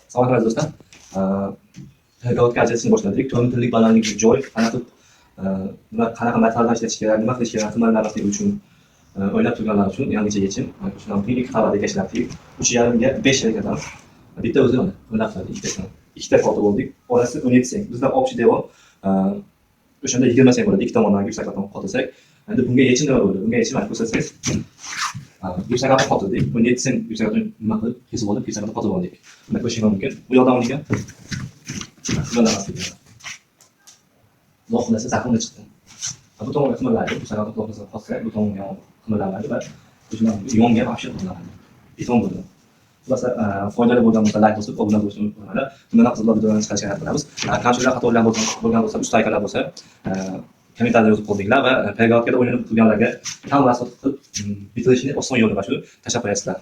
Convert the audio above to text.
Assalomu alaykum, do'stlar. Перегородка ajratishni boshladik. 4 metrlik balandlikli joy, qanaqa nima, qanaqa materialdan ishlatish kerak, nima qilish kerak, qimirlamasligi uchun o'ylab turganlar uchun yangicha yechim. Shundan keyin ikki qavatga ishlatdik. 3,5ga 5 harakatdan. Bitta o'zi mana qimirlab turadi, ikkitasini. Ikkita qotib oldik. Orasi 17 sent. Bizda общий devor o'shanda 20 sent bo'ladi. Ikki tomondan gipskarton qotirsak. Endi bunga yechim nima bo'ldi? Bunga yechim, mana, ko'rsatsangiz. Gipskarton qotirdik. 17 sent gipskarton nima qilib, kesib olib, gipskarton qotib oldik. Buni ko'rishingiz mumkin. Bu yoqdan uniki qimirlamasligi. Xudo xohlasa, zaxmda chiqdi. Bu tomonga qimirlaydi, bu sababi xudo xohlasa qotsa, bu tomonga qimirlamadi va yonga вообще qimirlamadi. Beton bo'ldi. Xulosa, foydali bo'lgan bo'lsa, layk bosib, obuna bo'lishni unutmanglar. Bundan ham qiziqroq videolarni chiqarishga harakat qilamiz. Kamchiliklar, xatolar bo'lgan bo'lsa, usta akalar bo'lsa, kommentariyada yozib qoldinglar va перегородка da o'ylanib turganlarga kam расход qilib bitirishni oson yo'li va shu tashlab qo'yasizlar.